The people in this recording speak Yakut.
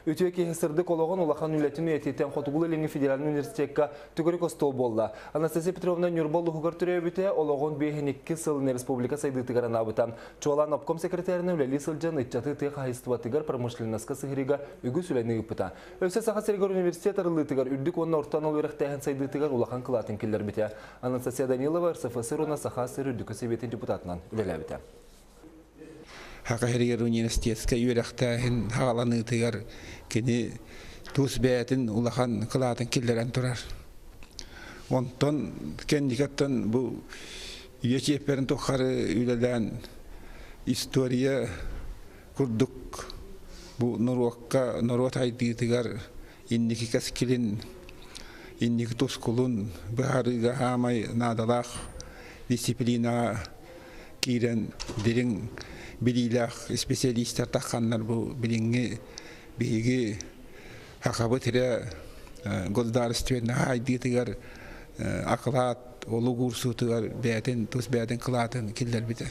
Үтүө киһи сырдык олоҕун, улахан үлэтин үйэтитэн Хотугулуу-Илиҥҥи федеральнай университекка төгүрүк остуол буолла. Анастасия Петровна Ньурба улууһугар төрөөбүтэ, олоҕун 52 сылын республика сайдыытыгар анаабыта. Чуолаан обком секретарынан үлэлии сылдьан ыччаты тыа хаһайыстыбатыгар, промышленноска сыһыарыыга үгүс үлэни ыыппыта. Өссө Саха сиригэр университет арыллыытыгар, үрдүк уонна орто анал үөрэхтээһин сайдыытыгар улахан кылаатын киллэрбитэ. Анастасия Данилова РСФСР уонна Саха сир үрдүкү сэбиэтин депутатынан үлэлээбитэ. Саха сиригэр университетскай үөрэхтээһин хааланыытыгар кини тус бэйэтин улахан кылаатын киллэрэн турар. Онтон кэнникэттэн бу үйэ чиэппэрин тухары үлэлээн история курдук бу норуокка, норуот айдыытыгар инники кэскилин, инники тускулун быһаарыыга хаамай наадалаах дисциплинаҕа киирэн дириҥ билиилээх специалистар тахханнар бу билиҥҥи биһиги Сахабыт сирэ государственнай айдыытыгар акылаат олук уурсуутугар бэйэтин тус бэйэтин кылаатын киллэрбитэ.